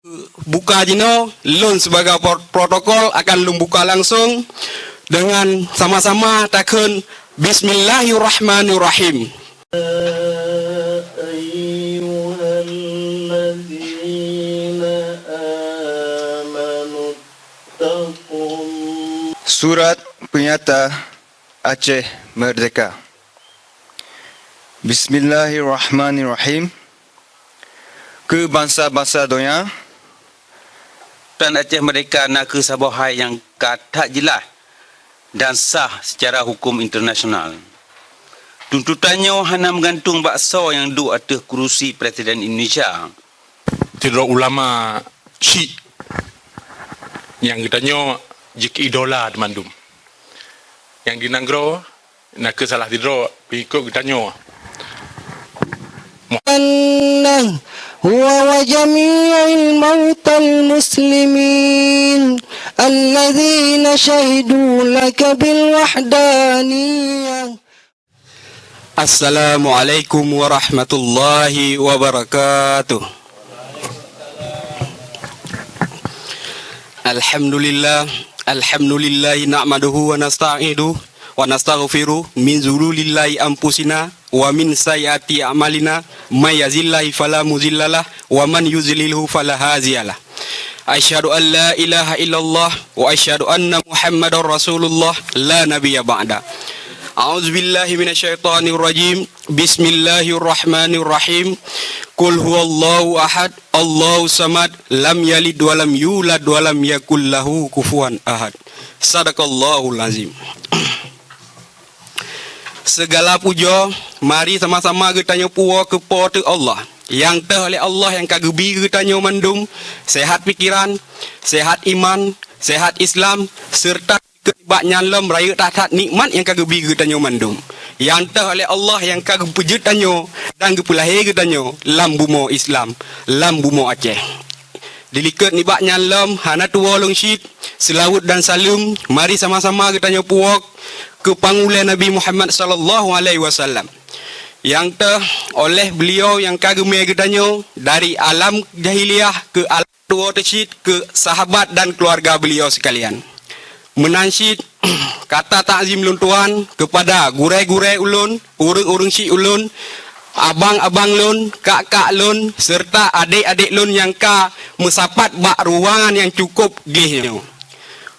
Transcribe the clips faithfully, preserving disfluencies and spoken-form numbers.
Buka jinoe, lôn sibagoe pro-, protokol akan lôn buka langsong deungon sama-sama takheun, Bismillahirrahmanirrahim. Ayyuhalladzina amanu taqum. Surat peunyata Aceh Merdeka. Bismillahirrahmanirrahim. Keu bansa-bansa donya, tuntutan Aceh Merdeka na kheueh saboh hai nyang ka that jeulaih dan sah seucara huköm internasional. Tuntutan nyoe hana meugantung bak soe nyang duek ateueh kurusi Presiden Indonesia. Sidroe ulama syiek nyang geutanyoe jikeu idola teumandum. Nyang di nanggroe na kheueh salah sidroe pengikut geutanyoe. Anna huwa wa jami'il mautal muslimin alladzina syahidu laka bil wahdaniyah. Assalamualaikum warahmatullahi wabarakatuh. Alhamdulillah, alhamdulillahi nahmaduhu wa nasta'inuhu wa nastaghfiruh min dzunubillahi anfusina wa min sayyiati a'malina, may yahdihillahu fala mudhillalah wa man yudhlilhu fala hadiyalah. Asyhadu an la ilaha illallah wa asyhadu anna Muhammadar Rasulullah la nabiyya ba'da. A'udzubillahi minasyaitonirrajim. Bismillahirrahmanirrahim. Qul huwallahu ahad, Allahu samad, lam yalid wa lam yulad wa lam yakul lahu kufuwan ahad. Sadaqallahul azim. Sigala pujoe, mari sama-sama geutanyoe puwoe keu Po teu Allah, nyang teuh lé Allah nyang ka geubi geutanyoe mandum seuhat pikeran, seuhat iman, seuhat Islam, seureuta keu nibak nyan lom rayeuk that-that nikmat nyang ka geubi geutanyoe mandum. Nyang teuh lé Allah nyang ka geupeujeuet tanyoe dan geupeulahé geutanyoe lam bumoe Islam, lam bumoe Aceh. Dilikot nibak nyan lom hana tuwoe lôn cit, seulaweuet dan saleuem, mari sama-sama geutanyoe puwoe keu pangulée Nabi Muhammad sallallahu alaihi wasallam. Nyang teuh oleh beuliau nyang ka geumé geutanyoe dari alam jahiliyah keu alam tuwoe teucit keu sahabat dan keuluwarga beuliau sikalian. Meunan cit, kata takzim lôn tuan keupada gurée-gurée ulôn, ureuëng-ureuëng syiek ulôn, abang-abang lôn, kak-kak lôn, seureuta adék-adék lôn nyang ka meusapat bak ruangan nyang cukôp gleh nyoe.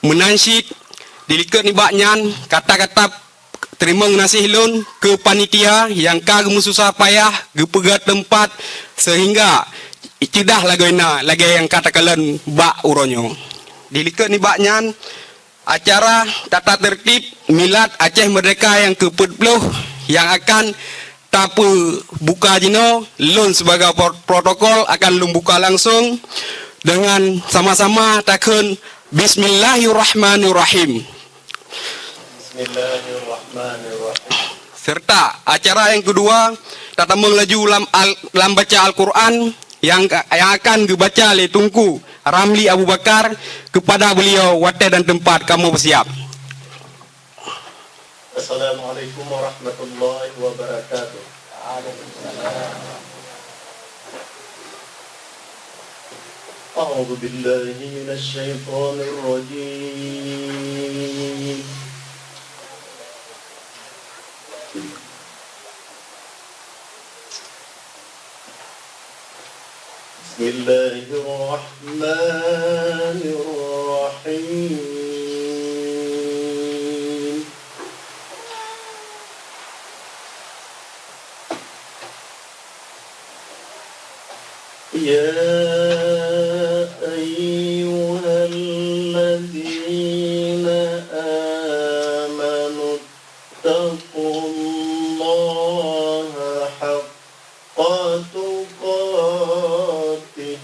Meunan cit, dilikot nibak nyan, kata-kata teurimong gaséh lôn keu panitia nyang ka geumeususah payah geupeugét teumpat seuhingga ceudah lagoina lagée nyang ka takalon bak uroe nyoe. Dilikot nibak nyan, acara tata tertib Milad Aceh Merdeka nyang keupeuet ploh nyang akan tapeubuka jinoe, lôn sibagoe pro-, protokol akan lôn buka langsong deungon sama-sama takheun, Bismillahirrahmanirrahim. Bismillahirrahmanirrahim. Seureuta acara nyang keudua, tatamong laju lam al-, lam baca Al-Qur'an nyang, nyang akan geubaca lé Teungku Ramli Abu Bakar keupada beuliau watée dan teumpat kamoe peusiab. Assalamualaikum warahmatullahi wabarakatuh. أعوذ بالله من الشيطان الرجيم. بسم الله الرحمن الرحيم. يا أيها الذين آمنوا اتقوا الله حق تقاته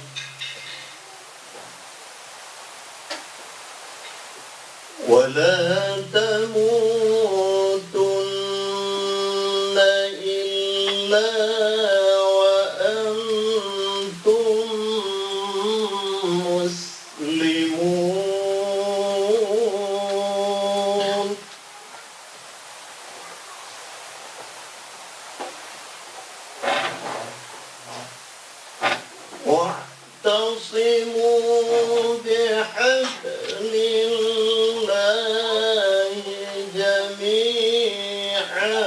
ولا تموتن إلا وأنتم مسلمون. واعتصموا بحبل الله جميعا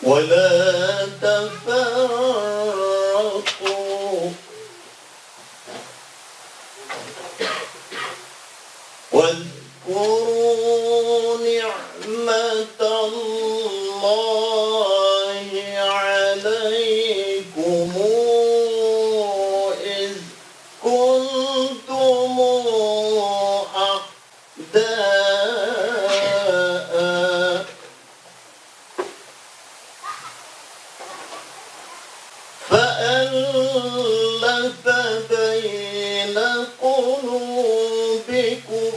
ولا تفرقوا واذكروا نعمة الله عليكم إذ كنتم أعداء فألف بين قلوبكم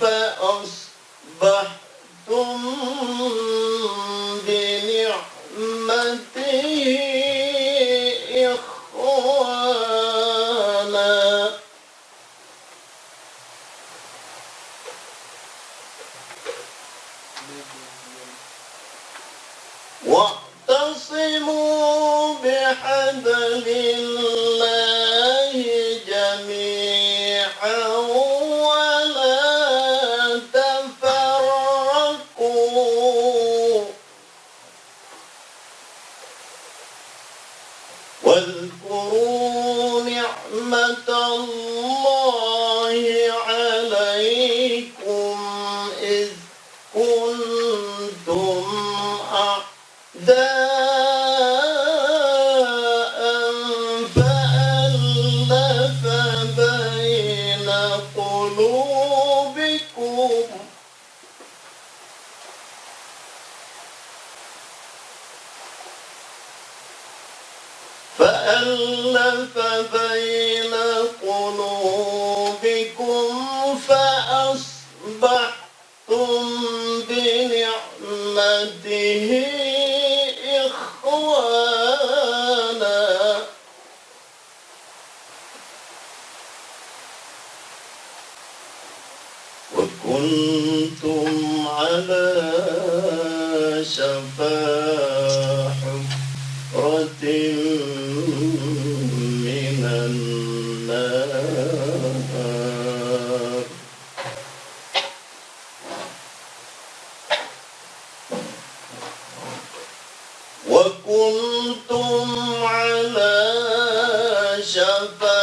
فأصبحتم بنعمته إخوانا واعتصموا بحبل الله جميعا ولا تفرقوا واذكروا نعمة الله عليكم إذ كنتم أعداء فألف بين قلوبكم فألف بين قلوبكم فأصبحتم بنعمته إخوانا وكنتم على شفا حفرة من النار وكنتم على شفا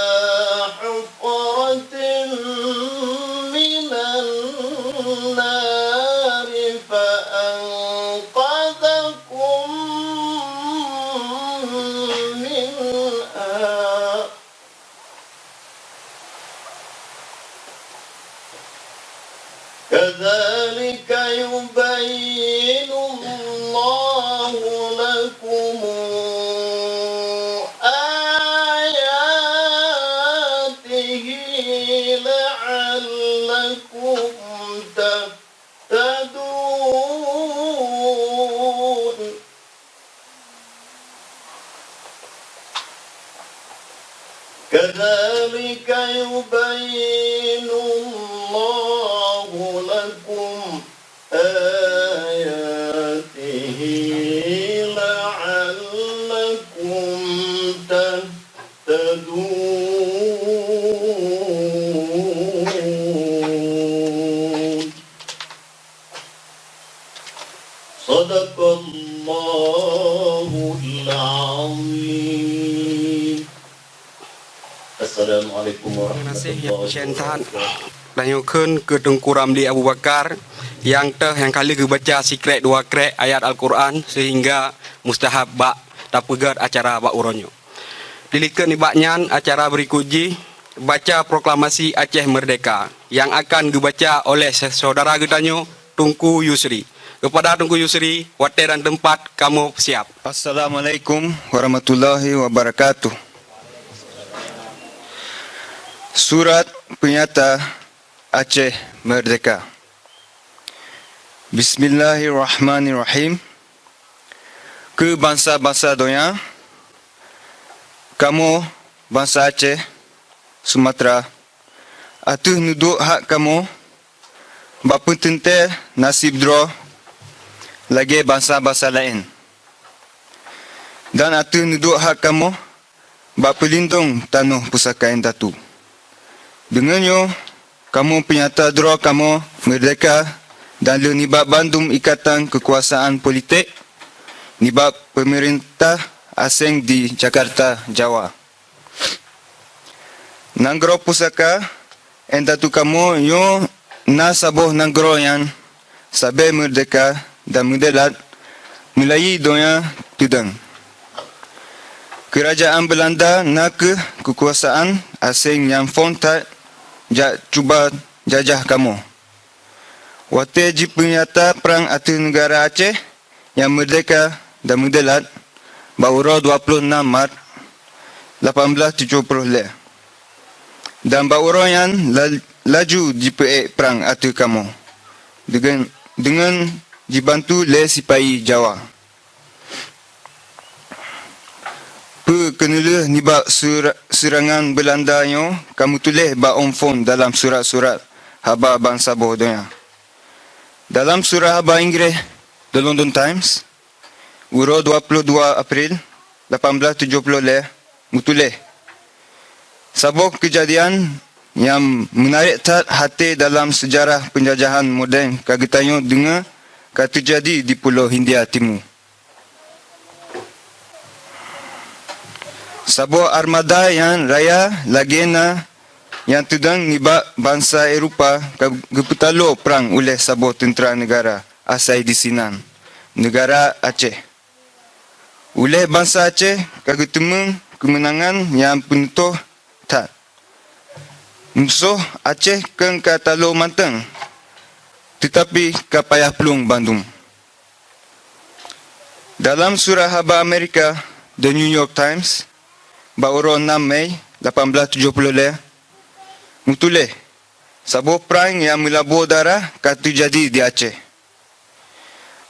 حفرة من النار فأنقذكم منها كذلك يبين الله لكم آياته لعلكم تهتدون كذلك يبين الله لكم آياته لعلكم تهتدون صدق الله العظيم. Assalamualaikum warahmatullahi wabarakatuh. Tanyoe kheun keu Teungku Ramli Abu Bakar nyang teuh nyang ka lheueh geubaca sikrek dua krek ayat Al-Quran seuhingga mustahab bak tapeugét acara bak uroe nyoe. Dilikot nibak nyan, acara beurikot jih baca proklamasi Aceh Merdeka nyang akan geubaca oleh syedara geutanyoe Teungku Yusri. Keupada Teungku Yusri, watée dan teumpat kamoe siab. Assalamualaikum warahmatullahi wabarakatuh. Surat peunyata Aceh Merdeka. Bismillahirrahmanirrahim. Keu bansa-bansa donya, kamoe bansa Aceh, Sumatra, ateueh neuduek hak kamoe bak peuteuntée naseb droe lagée bansa-bansa laén. dan ateueh neuduek hak kamoe bak peulindong tanoh pusaka indatu. Deungon nyoe, kamoe peunyata droe kamoe meurdehka dan lheueh nibak bandum ikatan keukuasaan politek nibak peumeurintah aséng di Jakarta, Jawa. Nanggroe pusaka indatu kamoe nyoe na saboh nanggroe nyang sabe meurdehka dan meudelat meulayeue donya teudong. Keurajaan Beulanda na kheueh keukuasaan aséng nyang phon that jak cuba jajah kamoe. Watée jipeunyata prang ateueh neugara Aceh nyang meurdehka dan meudelat bak uroe dua ploh nam Maret lapan blaih tujoh ploh lhée, dan bak uroe nyan la-, laju jipeuék prang ateueh kamoe deungon, deungon jibantu lé sipahi Jawa. Peue keuneulheueh nibak seura-, seurangan Beulanda nyoe ka meutuléh bak Om Phon dalam surat-surat haba ban saboh donya. Dalam surat haba Inggréh, The London Times, uroe dua ploh dua April lapan blaih tujoh ploh lhée, meutuléh, saboh keujadian nyang meunarek that até dalam seujarah peunjajahan modern ka geutanyoe deungoe ka teujadi di Pulo Hindia Timu. Saboh armada nyang raya lagée na nyang teudong nibak bansa Eropa ka geupeutaloe prang uleh saboh teuntra neugara asai disinan, neugara Aceh. Uleh bansa Aceh ka geuteumeung keumeunangan nyang peuneutôh that. Musoh Aceh kheun ka talo mantong, teutapi ka payah plueng bandum. Dalam surat haba Amerika, The New York Times, bak uroe nam Mei lapan blaih tujoh ploh lhée, meutuléh, saboh prang nyang meulabô darah ka teujadi di Aceh.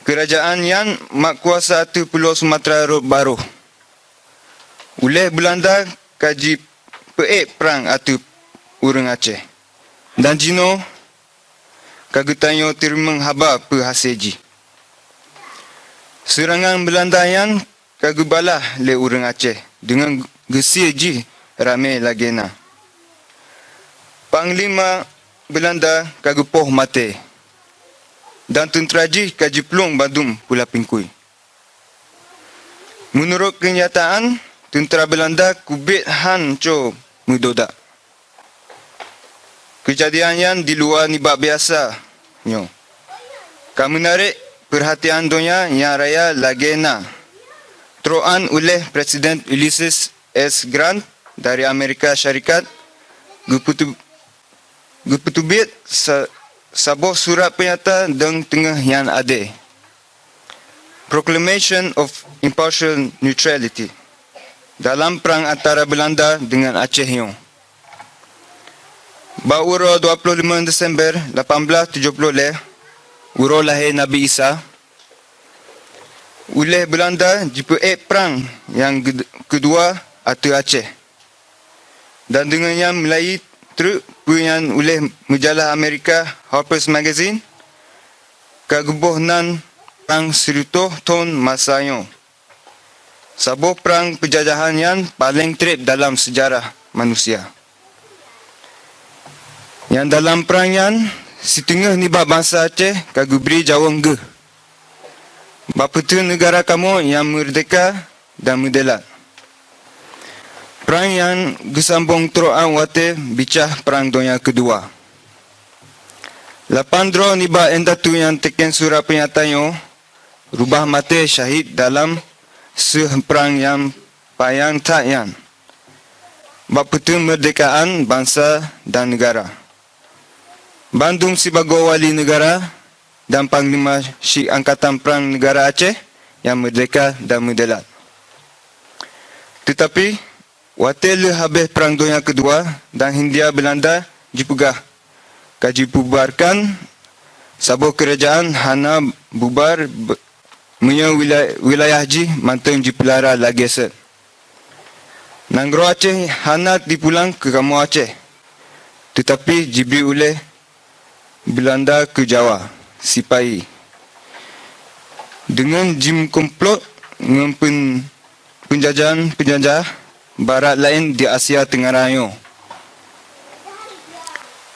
Keurajaan nyan mak kuasa ateueh Pulo Sumatra rot baroh. Uleh Beulanda ka jipeuék prang ateueh ureuëng Aceh. Dan jinoe ka geutanyoe teurimong haba peue hasé jih. Seurangan Beulanda nyan ka geubalah lé ureuëng Aceh deungon geusie jih ramé lagée na. Panglima Beulanda ka geupoh maté, dan teuntra jih ka jiplueng bandum pula pingkui. Meunurot keunyataan, teuntra Beulanda keubiet han co meudodak. Keujadian nyan di luwa nibak biasa nyoe ka meunarek peurhatian donya nyang raya lagée na troan uleh Presiden Ulysses S. Grant dari Amerika Syarikat geupeutu-, geupeuteubiet sa-, saboh surat peunyata deungon teungoh nyang adé, Proclamation of Impartial Neutrality, dalam prang antara Beulanda deungon Aceh nyoe. Bak uroe dua ploh limong Desember lapan blaih tujoh ploh lhée, uroe lahé Nabi Isa, uleh Beulanda jipeuék prang nyang geu-, keudua ateueh Aceh. Dan deungon nyan meulayeue treuk peue nyang uleh meujalah Amerika Harper's Magazine ka geuboh nan prang sireutôh thon masa nyoe. Saboh prang peujajahan nyang paleng treb dalam seujarah manusia. Nyang dalam prang nyan, siteungoh nibak bansa Aceh ka geubri jaweueng geuh. Bak peuteun neugara kamoe nyang meurdehka dan meudelat. Prang nyan geusambong troan watée bicah Prang Donya Keudua. Lapan droe nibak indatu nyang teuken surat peunyata nyoe rubah maté syahid dalam seuh prang nyang panyang that nyan bak peuteun meurdehkaan bansa dan neugara. Bandum sibagoe wali neugara dan panglima syik angkatan prang neugara Aceh nyang meurdehka dan meudelat. Teutapi, watée lheueh habéh Prang Donya Keudua dan Hindia Beulanda jipeugah ka jibubarkan, saboh keurajaan hana bubar be-, meunyoe wila-, wilayah jih mantong jipeulara lagée sot. Nanggroe Aceh hana jipulang keu kamoe Aceh, teutapi jibri uleh Beulanda keu Jawa sipahi. Deungon jimeukumplot ngon peun-, peunjajahan-peunjajah barat laén di Asia Teunggara nyoe.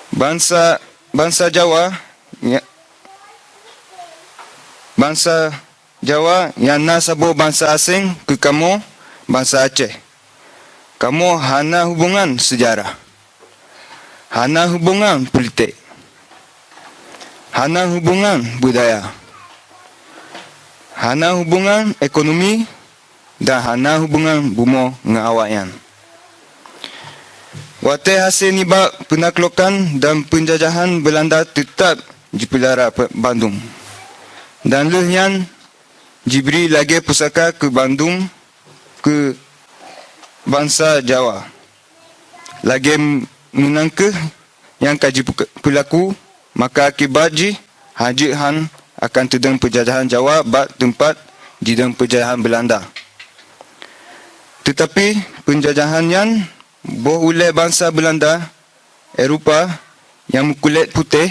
Bansa, bansa Jawa, nya-, bansa Jawa nyang na saboh bansa aséng keu kamoe, bansa Aceh. Kamoe hana hubongan seujarah, hana hubongan politik, hana hubongan budaya, hana hubongan ekonomi, dan hana hubongan bumoe ngon awaknyan. Watée hase nibak peunaklokan dan peunjajahan Beulanda teutab jipeulara pe-, bandum, dan lheueh nyan jibri lagée pusaka keu bandum keu bansa Jawa. Lagée meunan kheueh nyang ka jipeulaku, maka akibat jih han jeuet han akan teudong peunjajahan Jawa bak teumpat jidong peunjajahan Beulanda. Teutapi peunjajahan nyan boh ulée bansa Beulanda, Eropa nyang meukulét putéh,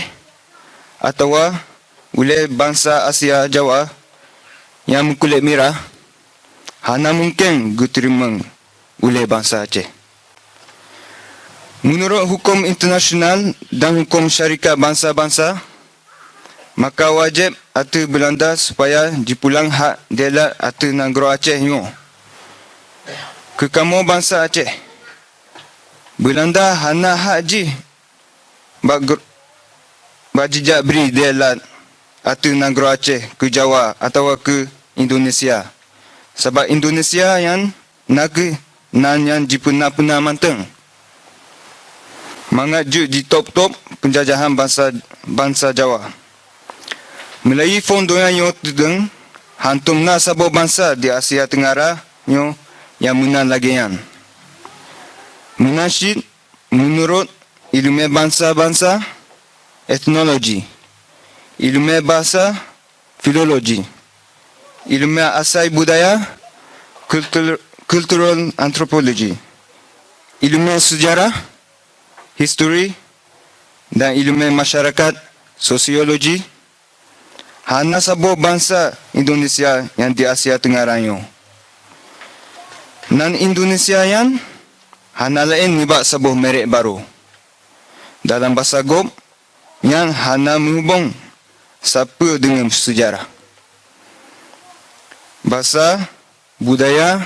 atawa ulée bansa Asia Jawa nyang meukulét mirah, hana mungken geuteurimong ulée bansa Aceh. Meunurot huköm internasional dan huköm syarikat bansa-bansa, maka wajéb ateueh Beulanda supaya jipulang hak dela ateueh nanggroe Aceh nyoe keu kamoe bansa Aceh. Beulanda hana hak jih bak gr-, bak jijak bri dela ateueh nanggroe Aceh keu Jawa atawa keu Indonesia, sabab Indonesia nyan na kheueh nan nyang jipeuna-peuna mantong, mangat jeuet jitôb-tôb peunjajahan bansa, bansa Jawa. Meulayeue phon donya nyoe teudong, hantom na saboh bansa di Asia Teunggara nyoe nyang meunan lagée nyan. Meunan cit, meunurot ileumé bansa-bansa, etnologi, ileumé basa, filologi, ileumé asai budaya, cultur-, cultural anthropology, ileumé seujarah, history, dan ileumé masyarakat, sosiologi, hana saboh bansa Indonesia nyang di Asia Teunggara nyoe. Nan Indonesia nyan hana laén nibak saboh merek barô. Dalam basa gob, nyan hana meuhubong sapeue deungon seujarah, basa, budaya,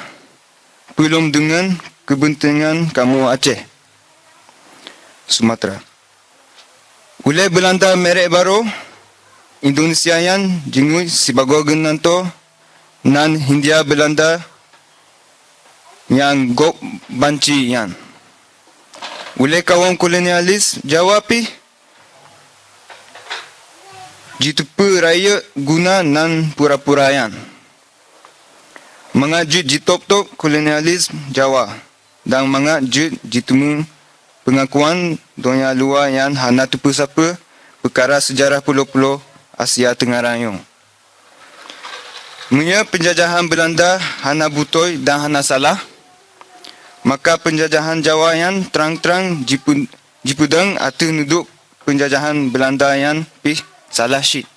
peulom deungon keubeuntengan kamoe Aceh, Sumatra. Ulée Beulanda merek barô, Indonesia nyan jingui sibagoe geunantoe nan Hindia Beulanda nyang gob banci nyan. Ulée kawöm kolonialis Jawa pih jiteupeu rayeuk guna nan pura-pura nyan, mangat jeuet jitôb-tôb kolonialisme Jawa dan mangat jeuet jiteumé peungakuan donya luwa nyang hana teupeu sapeue peukara seujarah pulo-pulo Asia Teunggara nyoe. Meunyoe peunjajahan Beulanda hana beutôi dan hana salah, maka peunjajahan Jawa nyan trang-trang jipeu-, jipeudong ateueh neuduek peunjajahan Beulanda nyan pih salah cit.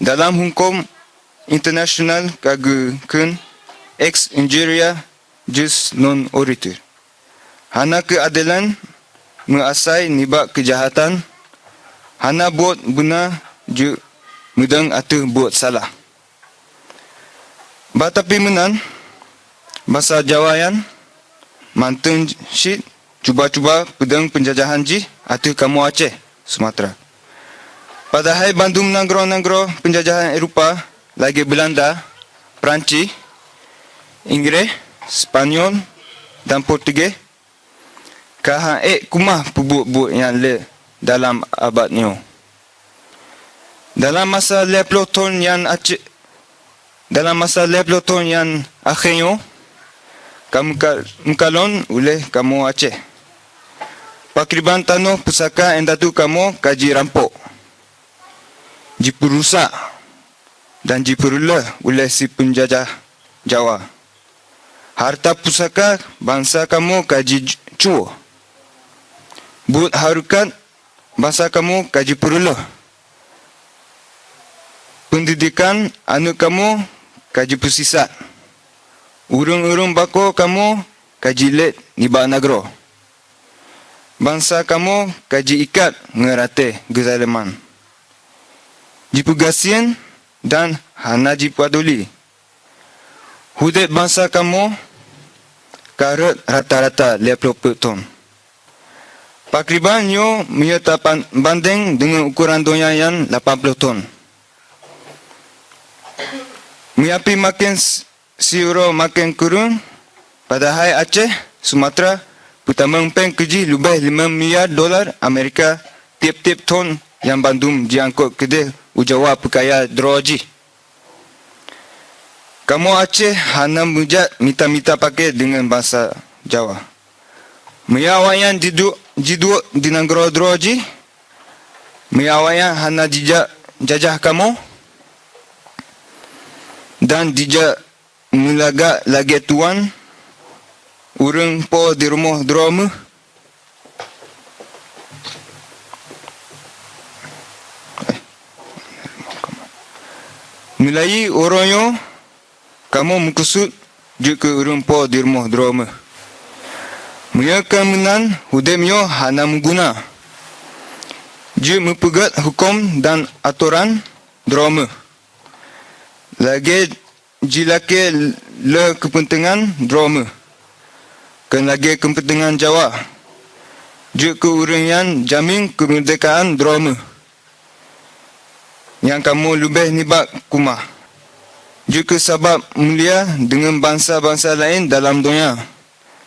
Dalam huköm internasional ka geukheun ex injuria jus non oritur. Hana keuadelan meuasai nibak keujahatan, hana buet beuna jeuet meudong ateueh buet salah. Bah tapi meunan, basa Jawa nyan mantong cit cuba-cuba peudong peunjajahan jih ateueh kamoe Aceh, Sumatra. Padahai bandum nanggroe-nanggroe peunjajahan Eropa lagée Beulanda, Prancis, Inggréh, Spanyol, dan Portugéh ka han ék keumah peubuet-buet nyan lé dalam abad nyoe. Dalam masa lhée ploh thon nyan Aceh, dalam masa lhée ploh thon nyan akhé nyoe, ka meuka-, meukalon ulée kamoe Aceh. Pakriban tanoh pusaka indatu kamoe ka jirampok, jipeurusak, dan jipeureuloh ulée si peunjajah Jawa. Hareuta pusaka bansa kamoe ka jicuwoe. Buet hareukat bansa kamoe ka jipeureuloh. Peundidekan aneuëk kamoe ka jipeusisat. Ureuëng-ureuëng bako kamoe ka jilét nibak nanggroe. Bansa kamoe ka jiikat ngon ratéh geuzaleuman. Jipeugasien dan hana jipaduli. Udeb bansa kamoe ka rhot rata-rata lhée ploh peuet thon. Pakriban nyoe meunyoe tabandeng deungon ukoran donya nyan lapan ploh thon. Meuapi maken siuroe maken kureueng, padahai Aceh, Sumatra, peutamong péng keujih leubeh limong miliar dolar Amerika tieb-tieb thon nyang bandum jiangkot keudeh u Jawa peukaya droe jih. Kamoe Aceh hana meujak mita-mita paké deungon bansa Jawa. Meunyoe awaknyan jiduek, jiduek di nanggroe droe jih, meunyoe awaknyan hana jijak jajah kamoe, dan jijak meulagak lagée tuwan ureuëng po di rumoh droe meuh. Meulayeue uroe nyoe kamoe meukeusut jeuet keu ureuëng po di rumoh droe meuh. Meunyoe ka meunan, udeb nyoe hana meuguna. Jeuet meupeugét huköm dan atoran droe meuh. Lagée jilakée le keupeuntengan droe meuh, kon lagée keupeuntengan Jawa. Jeuet keu ureuëng nyan jamén keumeurdekaan droe meuh, nyang kamoe leubeh nibak kumah. Jeuet keu sabab mulia deungon bansa-bansa laén dalam donya,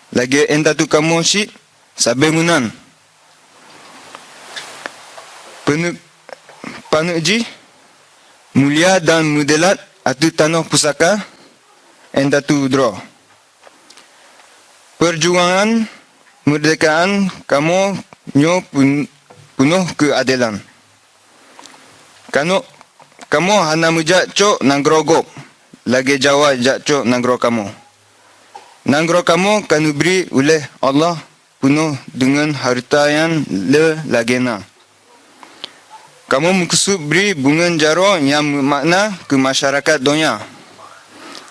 lagée indatu kamoe cit sabe meunan. Peuneuk-, paneuk jih mulia dan meudeulat ateueh tanoh pusaka indatu droe. Peurjuangan meurdekaan kamoe nyoe pun-, peunoh keuadelan. Kanoe, kamoe hana meujak cok nanggroe gob lagée Jawa jak cok nanggroe kamoe. Nanggroe kamoe ka neubri uleh Allah peunoh deungon hareuta nyang le lagée na. Kamoe meukeusut bri beungon jaroe nyang meumakna keu masyarakat donya,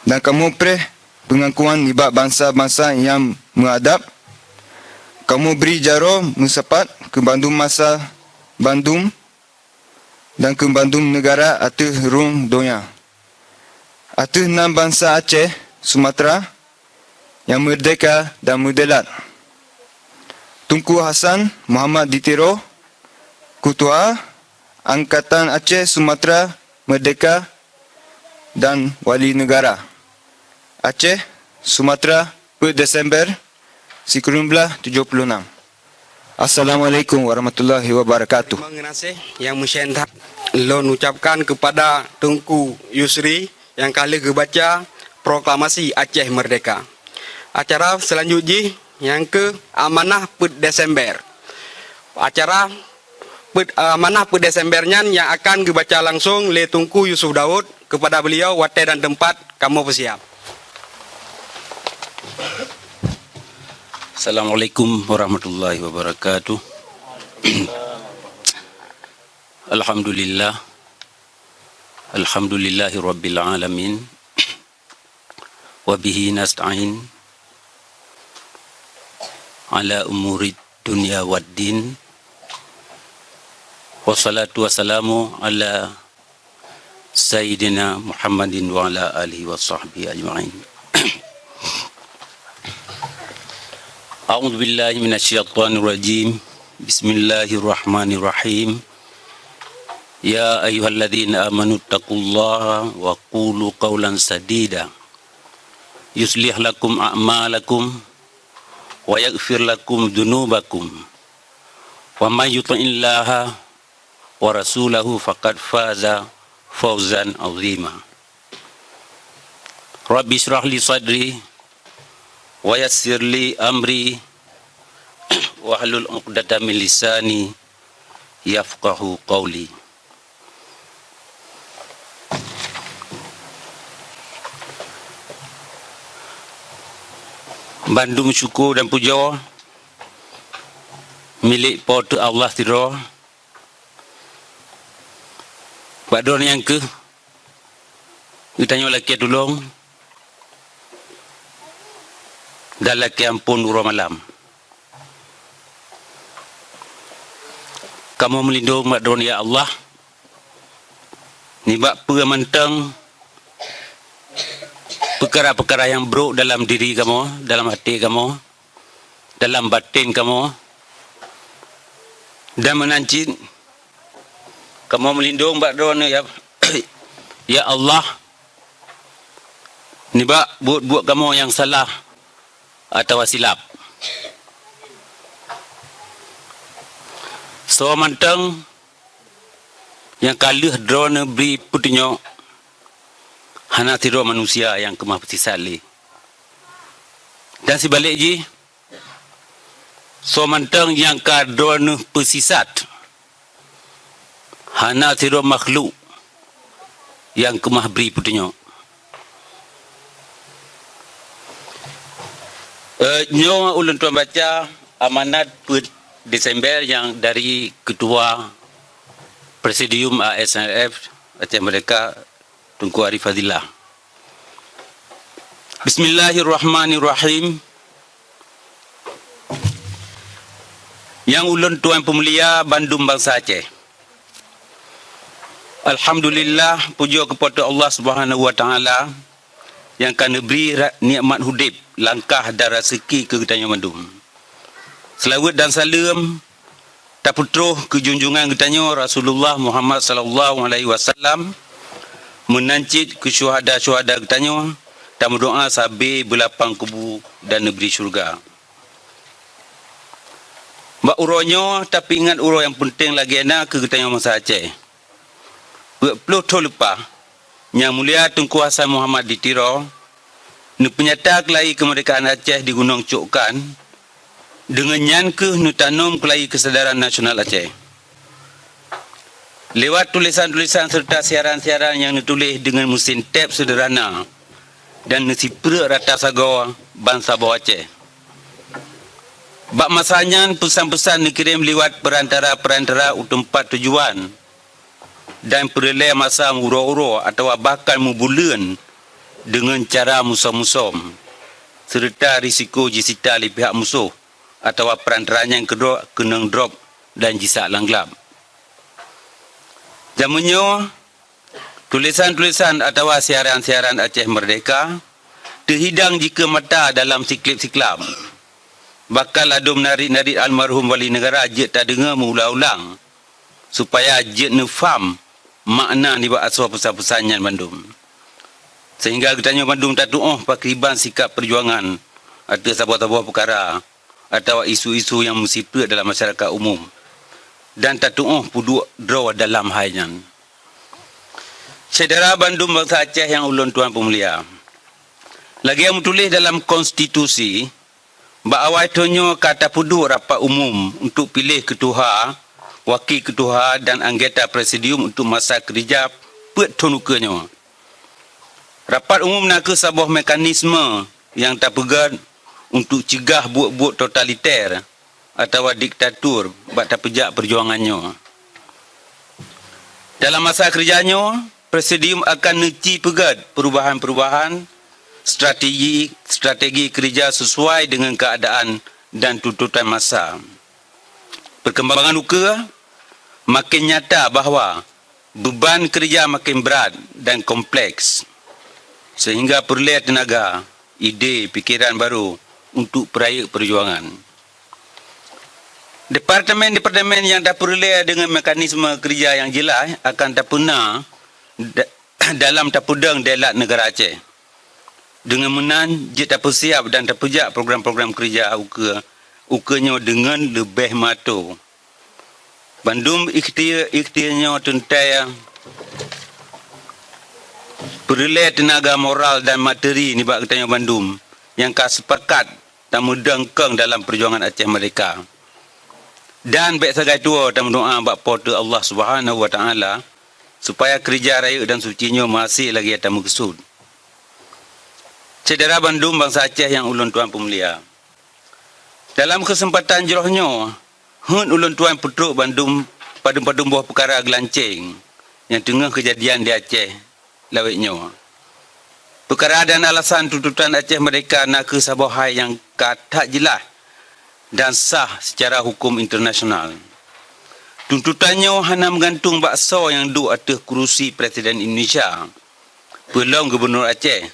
dan kamoe preh peungakuan nibak bansa-bansa nyang meuadab. Kamoe bri jaroe meusapat keu bandum masa bandum dan keu bandum neugara ateueh rhueng donya. Ateueh nan bansa Aceh, Sumatra nyang meurdehka dan meudeulat. Teungku Hasan Muhammad di Tiro, Keutua Angkatan Aceh Sumatra Meurdehka dan Wali Neugara Aceh Sumatra, peuet Desember sikureueng blaih tujoh puluh nam. Assalamualaikum warahmatullahi wabarakatuh. Terima kasih yang meusyen that lôn ucapkan kepada Teungku Yusri nyang ka lheueh geubaca proklamasi Aceh Merdeka. Acara seulanjut jih nyang keu amanah peuet Desember. Acara peuet, amanah peuet Desember nyan nyang akan geubaca langsong lé Teungku Yusuf Daud. Kepada beliau, watée dan teumpat kamoe peusiab. Assalamualaikum warahmatullahi wabarakatuh. Alhamdulillah. Alhamdulillahi rabbil alamin. Wa bihi nasta'in ala umuri dunya waddin. Wassalatu wassalamu ala Sayyidina Muhammadin wa ala alihi wa sahbihi ajma'in. A'udzu billahi minasyaitonir rajim. Bismillahirrahmanirrahim. Ya ayyuhalladzina amanu taqullaha wa qulu qaulan sadida. Yuslih lakum a'malakum wa yaghfir lakum dzunubakum. Wa may yuti'illaha wa rasulahu faqad faza fauzan azima. Rabbi shrah li sadri wa yassir li amri wahlul 'uqdatam min lisani yafqahu qauli. Bandum syukoe dan pujoe milék Po teu Allah sidroe. Bak droeneuh nyang keuh geutanyoe lakée tulông dan lakée amphon uroe malam. Kamoe meulindong bak Droeneuh, ya Allah, nibak peue mantong peukara-peukara nyang brok dalam diri kamoe, dalam até kamoe, dalam baten kamoe, dan meunan cit kamoe meulindong bak Droeneuh, ya, ya Allah, nibak buet-buet kamoe nyang salah atawa silap. Soe mantong nyang ka lheueh Droeneuh bri peutunyok, hana sidroe manusia nyang keumah peusisat lé. Dan sibalek jih, soe mantong nyang ka Droeneuh peusisat, hana sidroe makhluk nyang keumah bri peutunyok. Eh, nyoe ulôn tuan baca amanat peuet Desember nyang dari Ketua Presidium A S N R F Aceh Merdeka, Teungku Arif Fazillah. Bismillahirrahmanirrahim. Nyang ulôn tuan peumulia bandum bansa Aceh. Alhamdulillah, pujoe keu Po teu Allah Subhanahu wa Taala nyang ka neubri ra-, nikmat udeb, langkah dan raseuki keu geutanyoe mandum. Seulaweuet dan saleuem tapeutroh keu junjungan geutanyoe Rasulullah Muhammad sallallahu alaihi wasallam, meunan cit keu syuhada-syuhada geutanyoe, tameudoa sabe beulapang kubu dan neubri syeuruga. Bak uroe nyoe tapeuingat uroe nyang peunteng lagée na keu geutanyoe bansa Aceh. Peuet ploh thon leupah, Nyang Mulia Teungku Hasan Muhammad di Tiro neupeunyata keulayi keumeurdekaan Aceh di Gunong Cokkan, deungon nyan kheueh neutanom keulayi keusadaran nasional Aceh. Lewat tulésan-tulésan seureuta siaran-siaran nyang neutuléh deungon meusén tép seudeurana dan neusipreuk rata sagoe bansaboh Aceh. Bak masa nyan, peusan-peusan neukirém liwat peurantara-peurantara u teumpat tujuan dan peureulée masa meuuroe-uroe atawa bahkan meubuleuen deungon cara musom-musom, seureuta risiko jisita lé pihak musoh atawa peurantara nyang keudroe keunong drob dan jisak lam glab. Jameun nyoe, tulésan-tulésan atawa siaran-siaran Aceh Merdeka teuhidang jikeue mata dalam siklab-siklab. Bahkan ladôm narit-narit almarhum Wali Neugara jeuet tadeungoe meuulang-ulang, supaya jeuet neufam makna nibak asoe peusan-peusan nyan bandum. Seuhingga geutanyoe bandum tatuoh pakriban sikab peujuangan ateueh saboh-saboh peukara atawa isu-isu nyang meusipreuk dalam masyarakat umum, dan tatuoh peuduek droe dalam hai nyan. Syedara bandum bansa Aceh nyang ulôn tuan peumulia, lagée nyang meutuléh dalam konstitusi, bak awai thon nyoe ka tapeuduek rapat umum untuk piléh keutuha, waki keutuha, dan anggota presidium untuk masa keureuja peuet thon ukeue nyoe. Rapat umum na kheueh saboh mekanisme nyang tapeugét untuk cegah buet-buet totaliter atawa diktatur bak tapeujak peujuangan nyoe. Dalam masa keureuja nyoe, presidium akan neuci peugét peurubahan-peurubahan strategi, strategi keureuja sisuai deungon keuadaan dan tuntutan masa. Peurkembangan ukeue makin nyata bahwa beuban keureuja makin brat dan kompleks, seuhingga peureulée teunaga, ide, pikeran barô untuk peurayeuk peujuangan. Departemen-departemen nyang tapeureulée deungon mekanisme keureuja nyang jeulaih akan tapeuna da-, dalam tapeudong deulat neugara Aceh. Deungon meunan, jeuet tapeusiab dan tapeujak program-program keureuja ukeue, ukeue nyoe deungon leubeh meuatoe. Bandum ikhtiar-ikhtiar nyoe teuntée peureulée teunaga moral dan materi nibak geutanyoe bandum nyang ka seupakat tameudong kong dalam peujuangan Aceh Merdeka. Dan bék sagai tuwoe tameudoa bak Po teu Allah Subhanahu wa Taala, supaya keureuja rayeuk dan suci nyoe meuhasé lagée tameukeusut. Syedara bandum bansa Aceh nyang ulôn tuan peumulia, dalam keuseumpatan jroh nyoe, heuet ulôn tuan peutrok bandum padum-padum boh peukara geulanceng nyang teungoh keujadian di Aceh lawét nyoe. Peukara dan alasan tuntutan Aceh Merdeka na kheueh saboh hai nyang ka that jeulaih dan sah seucara huköm internasional. Tuntutan nyoe hana meugantung bak soe nyang duek ateueh kurusi Presiden Indonesia, peue lom Gubunur Aceh,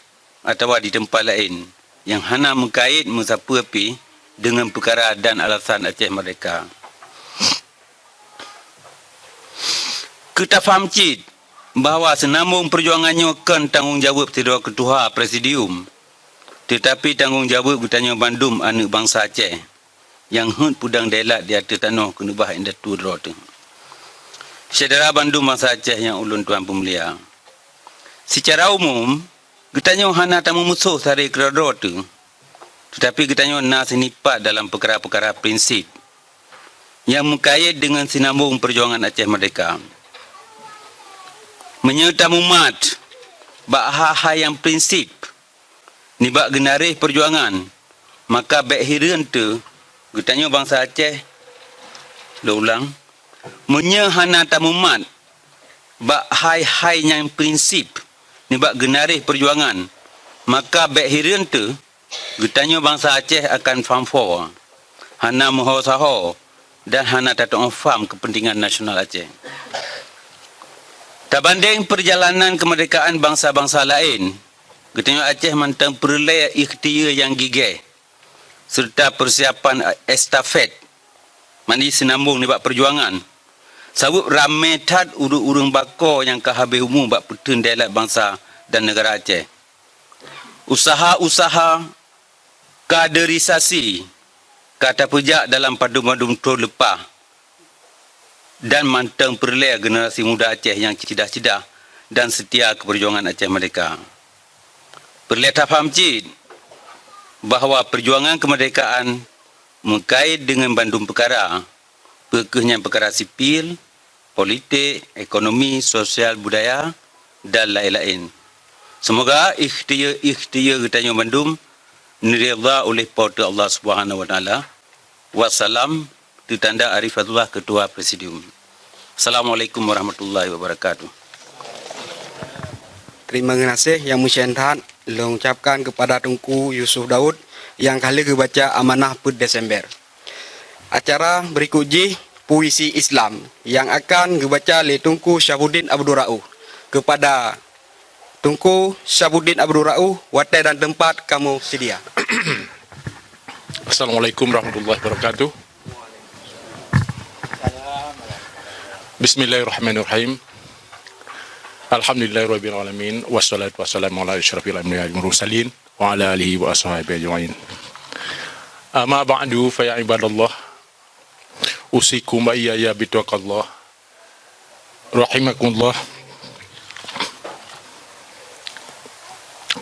atawa di teumpat laén nyang hana meukait meusapeue pih deungon peukara dan alasan Aceh Merdeka. Keu tafaham cit bahwa seunambong peujuangan nyoe kon tanggong jaweueb sidroe keutuha presidium, teutapi tanggong jaweueb geutanyoe bandum aneuëk bansa Aceh nyang heuet peudong dailat di ateueh tanoh keuneubah indatu droe teuh. Syedara bandum bansa Aceh nyang ulôn tuan peumulia, sicara umum, geutanyoe hana tameumusoh sabe keudroe-droe teuh, teutapi geutanyoe na seunipat dalam peukara-peukara prinsip nyang meukait deungon sinambong peujuangan Aceh Merdeka. Meunyoe tamumat bak hai-hai nyang prinsip nibak geunaréh peujuangan, maka bék hireuen teuh geutanyoe bansa Aceh, lôn ulang, meunyoe hana tamumat bak hai-hai nyang prinsip nibak geunaréh peujuangan, maka bék hireuen teuh geutanyoe bansa Aceh akan famfo, hana meuho saho dan hana tatu'oh fam keupeuntengan nasional Aceh. Tabandeng peurjalanan keumeurdekaan bansa-bansa laén, geutanyoe Aceh mantong peureulée ikhtiyeue nyang gigée seureuta peusiapan estafet mandi sinambong nibak peujuangan, sabab ramé that ureuëng-ureuëng bako nyang ka habéh umu bak peuteun dailat bansa dan neugara Aceh. Useuha-useuha kaderisasi ka tapeujak dalam padum-padum thon leupah dan mantong peureulée generasi muda Aceh nyang ceudah-ceudah dan seutia keu peujuangan Aceh Merdeka. Peureulée tafaham cit bahwa peujuangan keumeurdekaan meukait deungon bandum peukara, peu kheueh nyan peukara sipil, politik, ekonomi, sosial, budaya, dan laén-laén. Seumoga ikhtiyeue-ikhtiyeue geutanyoe bandum neuridha uleh Po teu Allah Subhanahu wa Taala. Wassalam, teutanda Arifatullah, Ketua Presidium. Assalamualaikum warahmatullahi wabarakatuh. Terima kasih yang mulia that lôn ucapkan kepada Teungku Yusuf Daud yang ka lheueh geubaca amanah peuet Desember. Acara berikut jih puisi Islam yang akan geubaca lé Teungku Syafuddin Abdul Rauf. Kepada Teungku Syafuddin Abdul Rauf, watée dan teumpat kamoe seudia. Assalamualaikum warahmatullahi wabarakatuh. Bismillahirrahmanirrahim. Alhamdulillahirabbil alamin, wassalatu wassalamu ala asyrafil anbiya'i wal mursalin, wa ala alihi wa ashabihi ajma'in. Amma ba'du, fa ya ibadallah, usikum wa iyaya bitaqwallah. Rahimakumullah.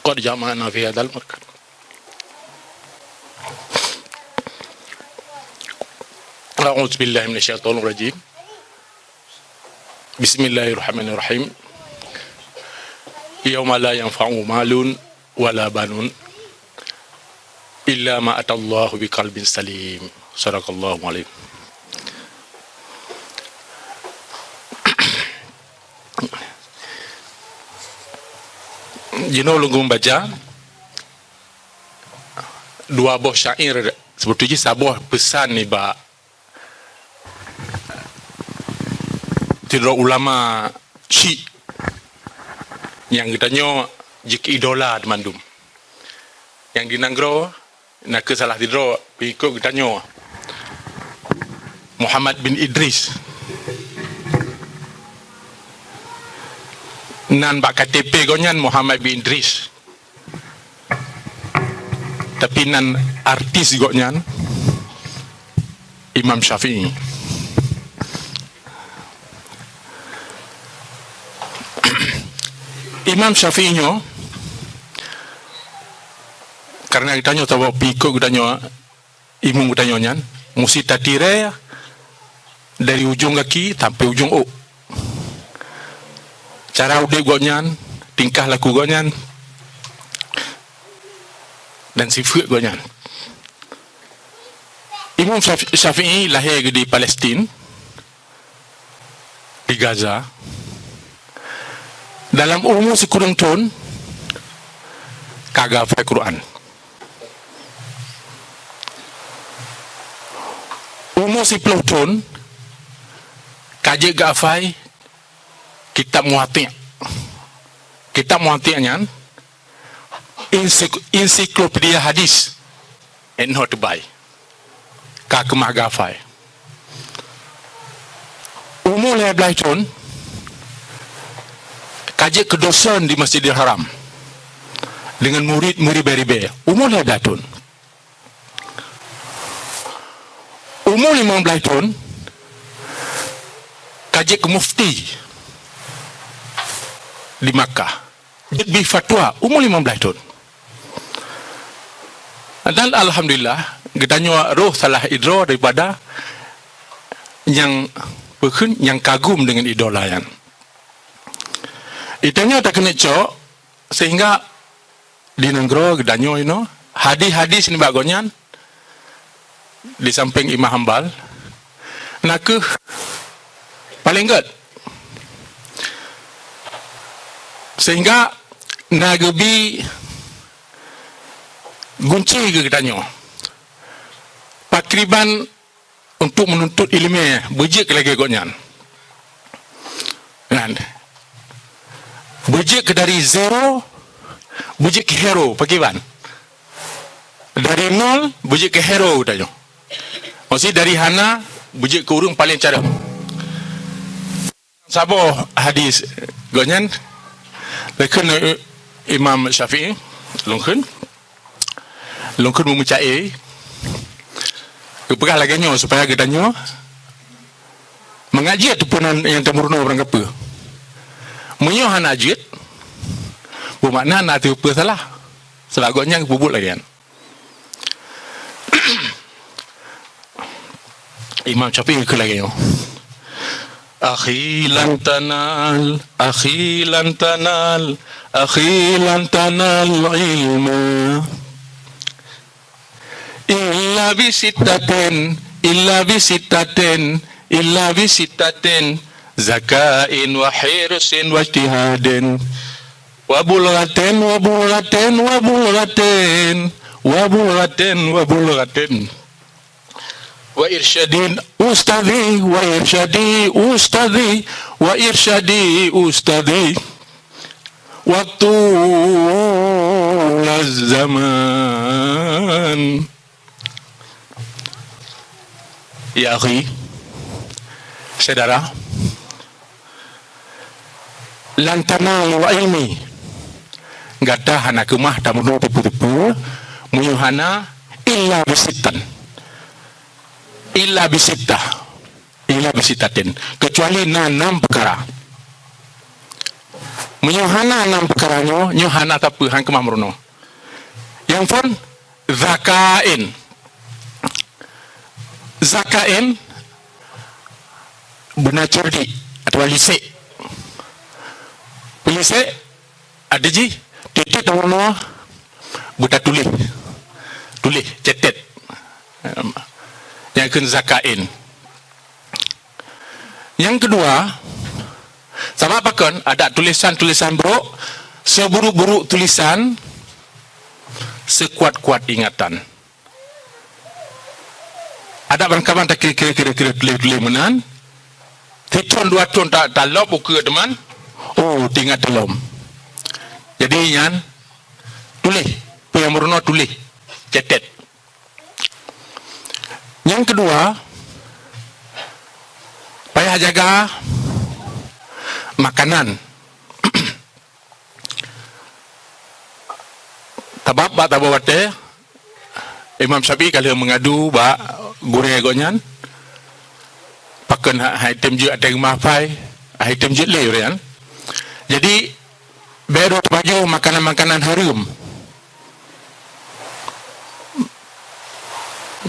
Qad jama'na fi hadzal markaz. A'udzubillahi minasyaitonirrajim. Bismillahirrahmanirrahim. Yauma la yanfa'u malun wala banun illa ma atallahu biqalbin salim. Sadaqallahu alim. Jinoe lôn baca dua boh syair, seubeutoe jih saboh peusan nibak sidroe ulama syiek nyang geutanyoe jikeu idola dimandum. Nyang di nanggroe nakeuh salah sidroe peuikot geutanyoe, Muhammad bin Idris. Nan bak K T P gobnyan Muhammad bin Idris. Tapi nan artis gobnyan Imam Syafi'i. Imam Syafi'i nyoe, karena geutanyoe saboh peuikot geutanyoe, imum geutanyoe nyan, musti tatirée dari ujong gaki sampoe ujong ôk. Cara udeb gobnyan, tingkah laku gobnyan, dan sifeuet gobnyan. Imam Syafi-, Syafi'i lahé di Palestin, di Gaza. Dalam umu sikureueng thon, ka geuhafai Quran. Siploh thon ka jeuet geuhafai kitab Muwatta'. Kitab Muwatta' nyan ensik-, ensiklopedia hadis. Inoe teubai. Ka keumah geuhafai. Umu lhèe blaih thon ka jeuet keu dosen di Masjidil Haram deungon murit meuribèe-ribèe. Umu lhèe blaih thon. Umu limong blaih thon ka jeuet keu mufti di Makkah. Jeuet bi fatwa umu limong blaih thon. Dan alhamdulillah, geutanyoe roh salah idroe daripada nyang peukheun nyang kagum deungon idola nyan. Geutanyoe takeuneuk cok sehingga di nanggroe geutanyoe inoe hadis-hadis nibak gobnyan di sampéng Imam Hambal, na kheueh paleng gèt. Sehingga na geubi gunci keu geutanyoe. Pakriban untuk meununtut iéleumé beujeuet keu lagèe gobnyan. Kan? Beujeuet keu dari zero, beujeuet keu hero, pakriban. Dari nol, beujeuet keu hero geutanyoe. Maksud dari hana, beujeuet keu ureueng paleng carông. Saboh hadis gobnyan, lé kheun Imam Syafi'i, lôn kheun. Lôn kheun meumeuca'e, geupeugah lagèe nyoe supaya geutanyoe mangat jeuet teupeue nan nyang tameurunoe barangkapeue. Meunyoe hana jeuet, beumakna na teupeue salah. Sabab gobnyan geupeubuet lagèe nyan. Imam Syafi'i kheun lagèe nyoe. Akhi lan tanal, akhi lan tanal, akhi lan tanal ilma. Illa bi sittatin, illa bi sittatin, illa bi sittatin. Zakain wa hirsin wa ijtihadin. Wa bulghatin, wa bulghatin, wa bulghatin. Wa bulghatin, wa bulghatin. Wa irsyadin ustadhi, wa irsyadi ustadhi, wa irsyadi ustadhi. Wa tulaz zaman. Ya akhi, syedara, lan tanalu ilmi, gata hana keumah tameurunoe teupeue-teupeue meunyoe hana illa bisittan. Illa bisittah. Illa bisittatin. Keucuali na nam peukara. Meunyoe hana nam peukara nyoe, nyoe hana sapeue, han keumah meurunoe. Nyang phôn, zakain. Zakain beuna ceureudik atawa lisek. Peulisek, ada jih, tiep-tiep tameurunoe beutatuléh. Tuléh, catet. Nyang kheun zakain. Nyang keudua, sabab pakon adak tulésan-tulésan brok, seuburuk-buruk tulésan, seukuat-kuat ingatan. Adak bansaboh takira-kira tuléh-tuléh meunan, sithon dua thon ta-, talop ukeue teuma, oh, teuingat talom. Jadi nyan, tuléh, peue nyang meurunoe tuléh, catet. Nyang keudua, payah jaga makanan. Sabab bak saboh watèe, Imam Syafi'i ka lheueh meungadu bak gurèe gobnyan, pakon ha-, hai tem jeuet ateueh geumafai, hai tem jeuet lé ureueng nyan. Jadi, bèk droe teupajoh makanan-makanan hareuem.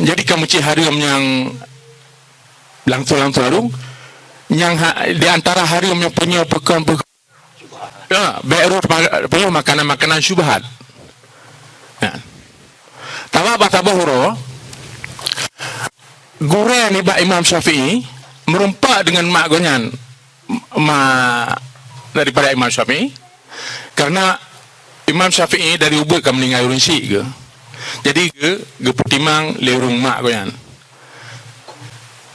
Jadi, ka meucit hareuem nyang langsung-langsung hareuem, nyang ha-, di antara hareuem nyang peunyoe peukon-peukon, ya, bèk droe teupa-, peunyoe makanan-makanan syubhat. Ya. Sabab bak saboh uroe, gurèe nibak Imam Syafi'i meureumpok deungon mak gobnyan, ma-, daripada Imam Syafi'i, karena Imam Syafi'i dari ubeut ka meuninggai ureueng syik geuh. Jadi geu-, geupeutimang lé ureueng mak gobnyan.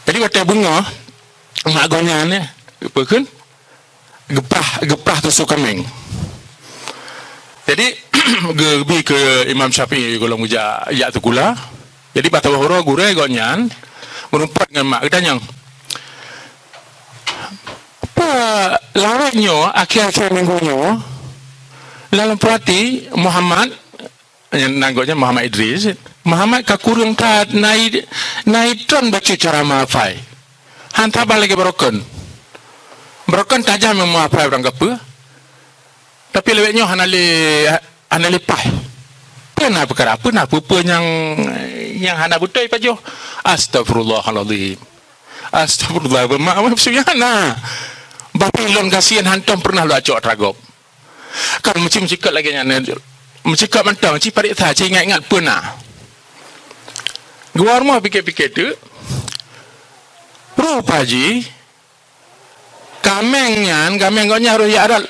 Jadi watée beungoh, mak gobnyan nyan, peue kheun? Geuprah, geuprah tusu kaméng. Jadi, geubi keu Imam Syafi'i gohlom geujak, jak sikula. Jadi, bak saboh uroe gurée gobnyan meurumpok ngon mak geutanyong, "Peue lawét nyoe, akhé-akhé minggu nyoe, lam peurati Muhammad," nyan, nan gobnyan Muhammad Idris, "Muhammad ka kureueng that na i, na i tron bacut ceramah hafai. Han saban lagée baroekon. Baroekon tajam ilmu hafai barangkapeue. Tapi lawét nyoe hana lé, hana lé paih. Peue na peukara, peue na peue-peue nyang, nyang hana beutôi pajoh?" "Astagfirullahalazim. Astagfirullah, beumaaf, maaf, seunyana. Bah pih lôn gasien hantom peureunah lôn acok atra gob. Kan meuci meucikot lagée nyan, meucikot mantong, ci pareksa, ci ingat-ingat peue na." Geuwoe rumoh pike-pike teuk, rupa jih kaméng nyan, kaméng gobnyan roh jak rot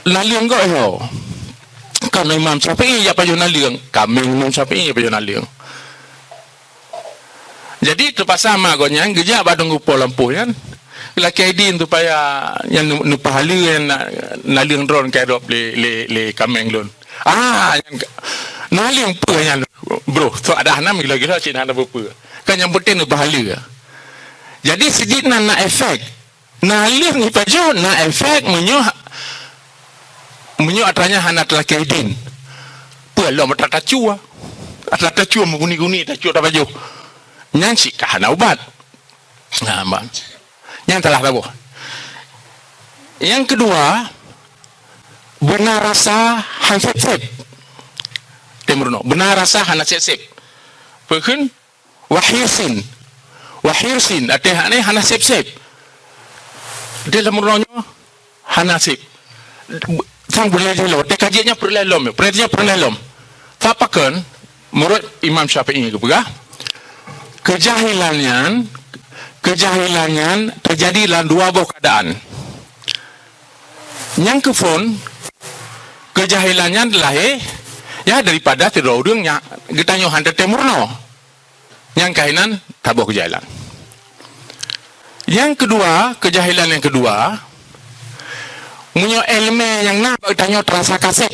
naleueng gob ho. Kan Imam Syafi'i jak pajoh naleueng, kaméng Imam Syafi'i jak pajoh naleueng. Jadi, teupaksa mak gobnyan geujak bak teungku po lampôh nyan, geulakée idin supaya nyan neu-, neupahala nyan na-, naleueng droen ka irot lé, lé, lé kaméng lôn. "Ah, nyan ka-, naleueng peue nyan, bro? Sok adak hana meugila-gila cit hana peue-peue. Kan nyang peunteng neupahala." Jadi, sidiet nan na efek. Naleueng ipajoh na efek meunyoe, meunyoe atra nyan hana teulakée idin. Peue lom atra tacue. Atra tacue meuguni-guni tacue tapajoh. Nyan cit ka hana ubat. Nah, ban. Nyan salah saboh. Nyang keudua, beuna rasa han sép-sép. Teumeureunoe, beuna rasa hana sép-sép. Peue kheun? Wahirsin. Wahirsin, até hana, hana sép-sép. Di lam uroe nyoe hana sép. Sang peureulée lom, até kajiet nyan peureulée lom, peureulée nyan peureulée lom. Sabab pakon, meunurot Imam Syafi'i geupeugah, keujahilan nyan, keujahilan nyan teujadi lam dua boh keuadaan. Nyang keuphon, keujahilan nyan lahé, ya, daripada sidroe ureuëng nyang geutanyoe hana teumeureunoe. Nyang kainan taboh keujahilan. Nyang keudua, keujahilan nyang keudua, meunyoe iéleumé nyang na bak geutanyoe teurasa ka sép,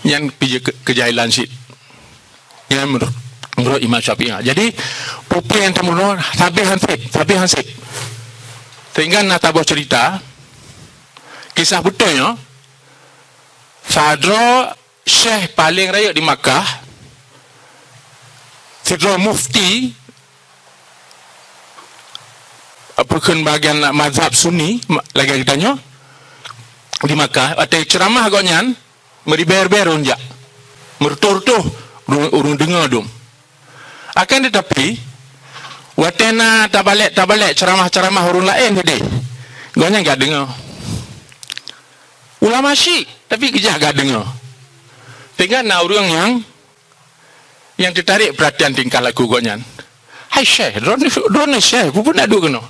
nyan pih keu-, keujahilan cit. Nyan meunurot, meunurot Imam Syafi'i. Jadi, peue-peue nyang tameurunoe sabé han sép, sabé han sép. Sehingga na taboh cerita, kisah beutôi nyoe, sadroe syekh paleng rayeuk di Makkah, sidroe mufti, apa kheun bagian mazhab Sunni, ma-, lagée geutanyoe, di Makkah, watée ceuramah gobnyan, meuribée-ribée ureuëng jak, meureutôh-reutôh ureuëng, ureuëng deungoe dum. Akan teutapi, watée na tabalek-tabalek ceuramah-ceuramah ureuëng laén tadi, gobnyan gak deungoe. Ulama syiek, tapi geujak gak deungoe. Sehingga na ureuëng nyang, nyang teutarek peuratian tingkah laku gobnyan. "Hai syekh, droeneuh, droeneuh syekh, peue-peue na duek keunoe?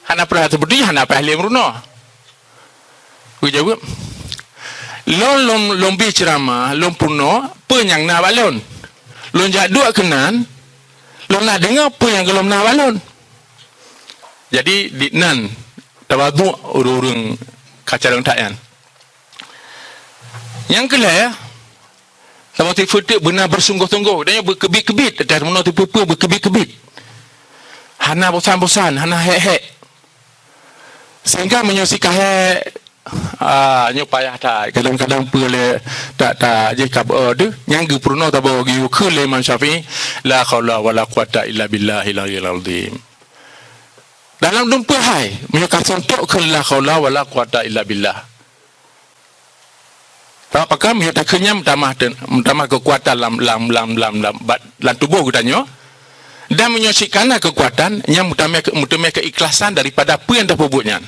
Hana peurah seperti hana paih lé meurunoe." Geujaweueb, "Lôn, lôn, lôn bi ceuramah, lôn peurunoe peue nyang na bak lôn. Lôn jak duek keunan, lôn na deungoe peue nyang gohlom na bak lôn." Jadi, di nan tawaduk ureuëng-ureuëng ka carông that nyan. Nyang keulhée, saboh tipe teuk beuna beusunggoh-sunggoh, dan nyoe beukeubiet-keubiet, dan meunoe tipe-tipe beukeubiet-keubiet. Hana bosan-bosan, hana hék-hék. Sehingga meunyoe si ka hék, ah, nyoe payah that. Kadang-kadang peue lé tak, tak jih ka beu deuh, nyang geupeurunoe taboh geuyue kheun lé Imam Syafi'i, "La haula wala quwata illa billahil aliyil azim." Dalam dum peue hai, meunyoe ka sontok kheun la haula wala quwata illa billah. Sabab pakon, meunyoe takheun nyan meutamah te-, meutamah keukuatan lam, lam, lam, lam, lam, bat-, lam tuboh geutanyoe. Dan meunyoe cit ka na keukuatan, nyan meutamah keu-, meuteumé keuikhlasan daripada peue nyang tapeubuet nyan.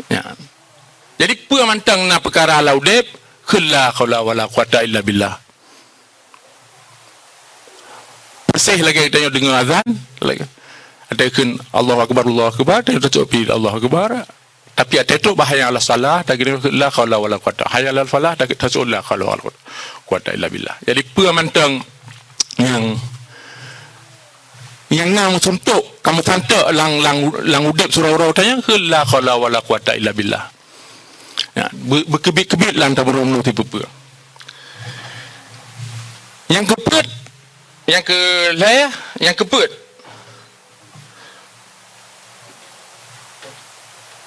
Ya. Jadi, peue mantong na peukara lam udeb, kheun la haula wala quwata illa billah. Persis lagée tanyoe deungoe azan, lagée, ada kheun, "Allahu Akbar, Allahu Akbar," tanyoe tacok pih, "Allahu Akbar." Tapi ada tu bah hayya 'alas shalah, tak kira la haula wala quwata. Hayya 'alal falah, tak kira la haula wala quwata illa billah. Jadi, peue mantong nyang, nyang na meusuntok, ka meusantok lam, lam, lam udeb sidroe-droe tanyoe, kheun la haula wala quwata illa billah. Ya, be-, beukeubiet-keubiet lam tameureunoe sipeue-peue. Nyang keupeuet, nyang keulhèe, nyang keupeuet.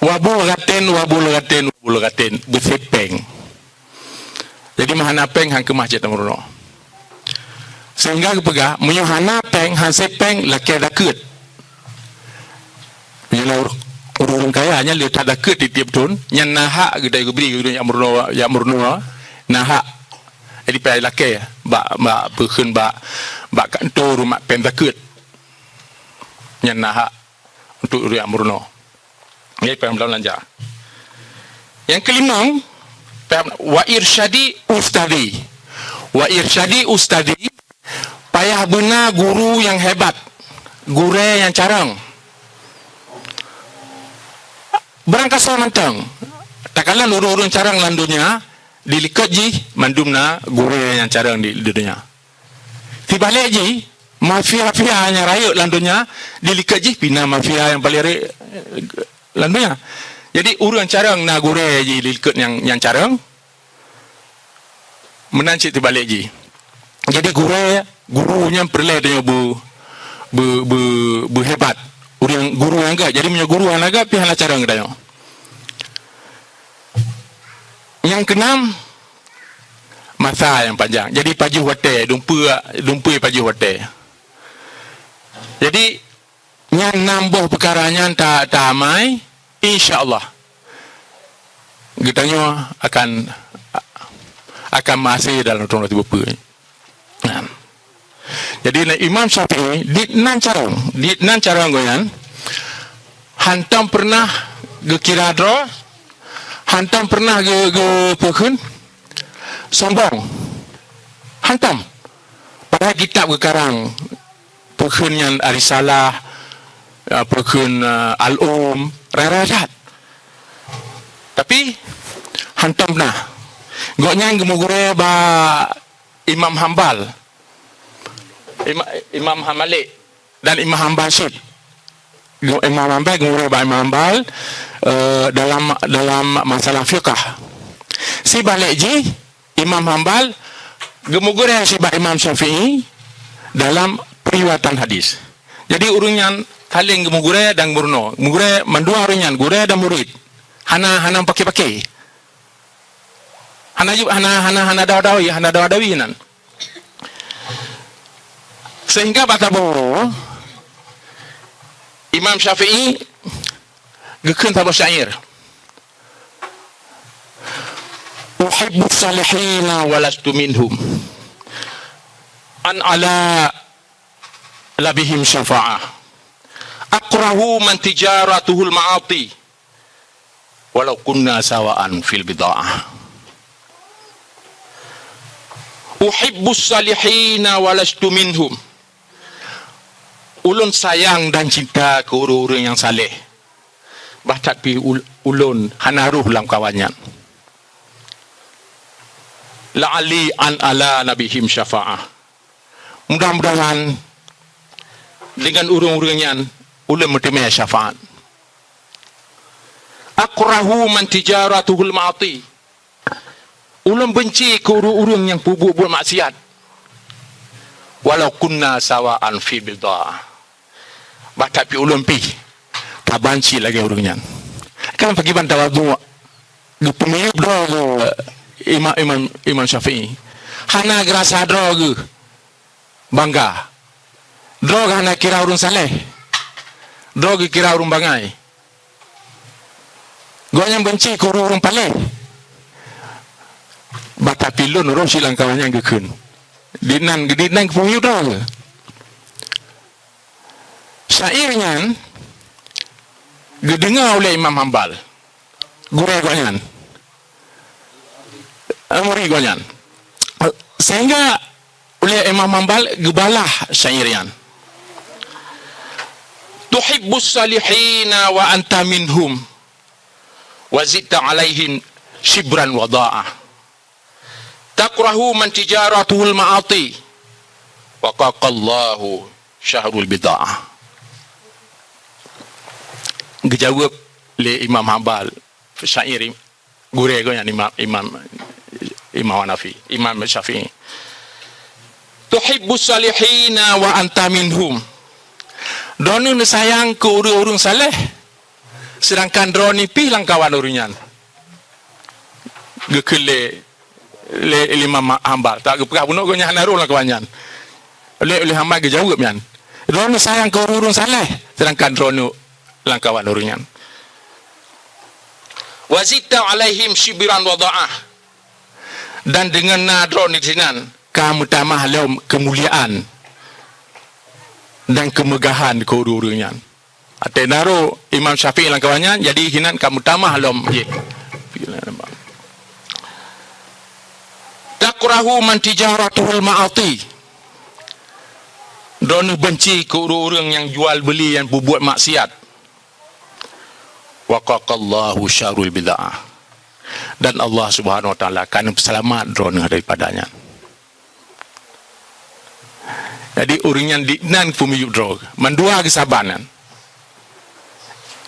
Wabul gaten, wabul gaten, wabul gaten, beusép péng. Jadi, meuhana péng han keumah cit tameureunoe. Sehingga geupeugah, meunyoe hana péng, han sép péng, lakèe dakeuet. Meunyoe ureueng kaya nyan le that dakeuet tiep-tiep thon, nyan na hak geutanyoe geubri keu ureueng jak meurunoe, jak meurunoe, na hak. Jadi, payah lakèe bak, bak peukheun bak, bak kantor rumat péng dakeuet. Nyan na hak untuk ureueng jak meurunoe. Jadi, payah meubelanja. Nyang keulimong, payah, wa irsyadi ustadi. Wa irsyadi ustadi, payah beuna guru nyang hebat, gurèe nyang carông. Beurangkasoe mantong, takalon ureueng-ureueng carông lam donya, di likot jih mandum na gurèe nyang carông di, di donya. Sibalek jih, mafia-mafia nyang rayeuk lam donya, di likot jih pih na mafia nyang paleng rayeuk, eh, lam donya. Jadi, ureueng carông na gurèe jih di likot nyang, nyang carông, meunan cit sibalek jih. Jadi, gurèe, guru nyan peureulèe tanyoe beu-, beu-, beu-, beuhebat. Ureueng guru nyang göt. Jadi, meunyoe guru hana göt, pih hana carông geutanyoe. Nyang keunam, masa nyang panjang. Jadi, pajoh watèe, dumpeue, dumpeue pajoh watèe. Jadi, nyan nam boh peukara nyan ta-, taamai, insya Allah, geutanyoe akan, akan meuhasé dalam teungoh sipeue-peue. Nah. Jadi, Imam Syafi'i, di nan carông, di nan carông gobnyan, hantom peureunah geukira droe, hantom peureunah geu-, geupeukheun sombong. Hantom. Padahai kitab geukarang, peukheun nyan Ar-Risalah, ya, peukheun, eh, Al-Um, raya-raya that. Tapi, hantom na. Gobnyan geumeugurèe bak Imam Hambal, Ima-, Imam Malik dan Imam Hambal cit. Imam Hambal geumurèe bak Imam Hambal, eh, dalam, dalam masalah fiqah. Sibalek jih, Imam Hambal geumugurèe cit bak Imam Syafi'i dalam peuriwayatan hadis. Jadi, ureueng nyan saléng geumugurèe dan geumeurunoe. Mugurèe mandua ureueng nyan, gurèe dan murid. Hana, hana paké-paké. Hana ju-, hana, hana, hana dawa-dawi, hana dawa-dawi nan. Sehingga bak saboh, Imam Syafi'i geukheun saboh syair. "Uhibbus salihina wa lastu minhum. An ala labihim syafa'ah. Akrahu man tijaratuhul ma'ati. Walau kunna sawa'an fil bida'ah. Uhibbus salihina wa lastu minhum." Ulôn sayang dan cinta keu ureueng-ureueng nyang saleh. Bah that pih ul-, ulôn hana rhoh lam kawan nyan. "La'ali an ala nabihim syafa'ah." Mudah-mudahan deungon ureueng-ureueng nyan ulôn meuteumé syafaat. "Akrahu man tijaratuhul ma'ati." Ulôn beunci keu ureueng-ureueng nyang peubuet-buet maksiat. "Walau kunna sawa'an fil bida'ah." Bah that pih ulôn pih tabanci lagèe ureueng nyan. Kan pakriban tawadhu', geupeumiyueb droe geuh Imam, Imam, Imam Syafi'i. Hana geurasa droe geuh bangga. Droe geuh hana kira ureueng saleh. Droe geuh kira ureueng bangai. Gobnyan beunci keu ureueng-ureueng paleh. Bah tapi lôn rhoh silang kawan nyan geukheun. Dinan, dinan geupeumiyueb droe. Syair nyan geudeungoe ulèh Imam Hambal, gurèe gobnyan, eh, murit gobnyan. Sehingga ulèh Imam Hambal geubalah syair nyan. "Tuhibbus salihina wa anta minhum, wa zidta alaihim shibran wa da'ah. Takrahu man tijaratuhul ma'ati, Waqaqallahu syarral bid'ah. Geujaweueb lé Imam Hambal, syair gurée geuh nyan Imam, Imam, Imam Hanafi, Imam Syafi'i. "Tuhibbus salihina wa anta minhum." Droeneuh neusayang keu ureuëng-ureuëng saleh, seudangkan droeneuh pih lam kawan ureuëng nyan. Geukheun lé, lé Imam Hambal, tak geupeugah bunoe geuh nyan hana rôh lam kawan nyan. Lé, lé Hambal geujaweueb nyan. Droeneuh sayang keu ureuëng-ureuëng saleh, seudangkan droeneuh lam kawan ureuëng nyan. "Wa zidta alaihim shibran wa dha'ah." Dan deungon na droeneuh sinan ka meutamah lom keumuliaan dan keumeugahan keu ureuëng-ureuëng nyan. Até na rôh Imam Syafi'i lam kawan nyan, jadi hinan ka meutamah lom jih. "Takrahu man tijaratuhul ma'ati." Droeneuh beunci keu ureuëng-ureuëng nyang jual beuli nyang peubuet maksiat. "Waqaqallahu syarral bid'ah." Dan Allah Subhanahu wa Taala akan peuseulamat droeneuh daripada nyan. Jadi, ureuëng nyan di nan peumiyueb droe, mandua geusaban nyan.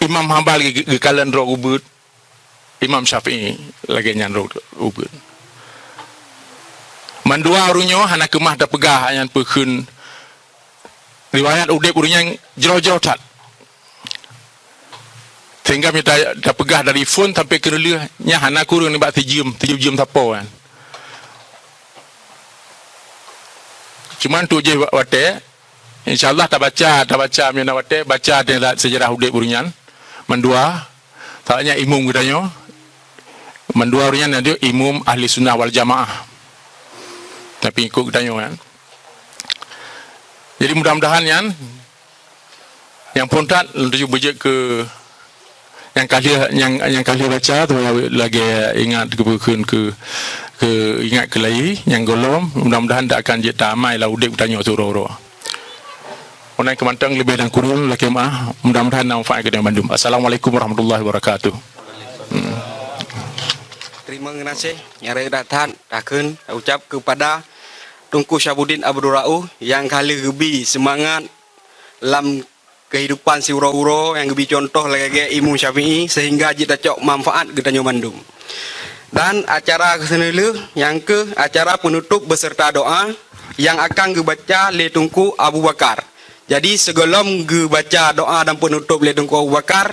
Imam Hambal geu-, geukalon droe ubeuet, Imam Syafi'i lagée nyan droe ubeuet. Mandua ureuëng nyoe hana keumah tapeugah nyan peukheun riwayat udeb ureuëng nyan jroh-jroh that. Sehingga meunyo ta-, tapeugah dari phon sampai keu reuleue, nyan hana kureueng nibak sijeuem, sijeuem-jeuem sapo nyan. Cuman tu jih wa-, watée, insya Allah tabaca, tabaca meunyo na watée, baca teuh seujarah udeb ureuëng nyan, mandua, salah nyan imum geutanyoe, mandua ureuëng nyan adalah imum ahli sunnah wal jamaah. Tapi ikut geutanyoe kan. Jadi mudah-mudahan nyan, nyang phon that lôn tuju beujeuet keu nyang ka lheueh, nyang, nyang ka lheueh baca tu lagée ingat keu, keu, keu ingat keu lai nyang gohlom, mudah-mudahan dak akan jeuet tamai lam udeb geutanyoe siuroe-uroe. Meunan keuh mantong, leubeh dan kureueng lakée meuah, mudah-mudahan na manfaat keu geutanyoe bandum. Assalamualaikum warahmatullahi wabarakatuh. Hmm. Terima kasih nyang raya that takheun ucap kepada Teungku Syabuddin Abdul Rauf nyang ka lheueh geubi seumangat lam keuhidupan siuroe-uroe nyang geubi cuntoh lagée Imam Syafi'i seuhingga jeuet tacok manfaat geutanyoe mandum. Dan acara keuseuleuh nyang keuh acara peunutob beuseurta doa nyang akan geubaca lé Teungku Abu Bakar. Jadi sigohlom geubaca doa dan peunutob lé Teungku Abu Bakar,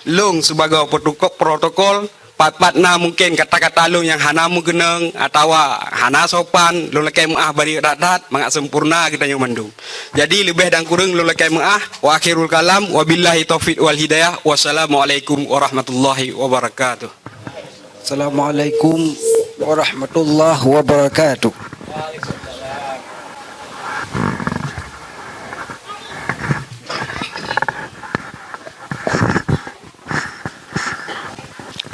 lôn sibagoe protoko-, protokol, pat-pat na mungken kata-kata lôn nyang hana meukeunong atawa hana sopan, lôn lakée meuah bari that-that mangat sempurna geutanyoe mandum. Jadi leubeh dan kureueng lôn lakée meuah. Wa akhirul kalam, wabillahi taufiq wal hidayah. Wassalamualaikum warahmatullahi wabarakatuh. Assalamualaikum warahmatullahi wabarakatuh.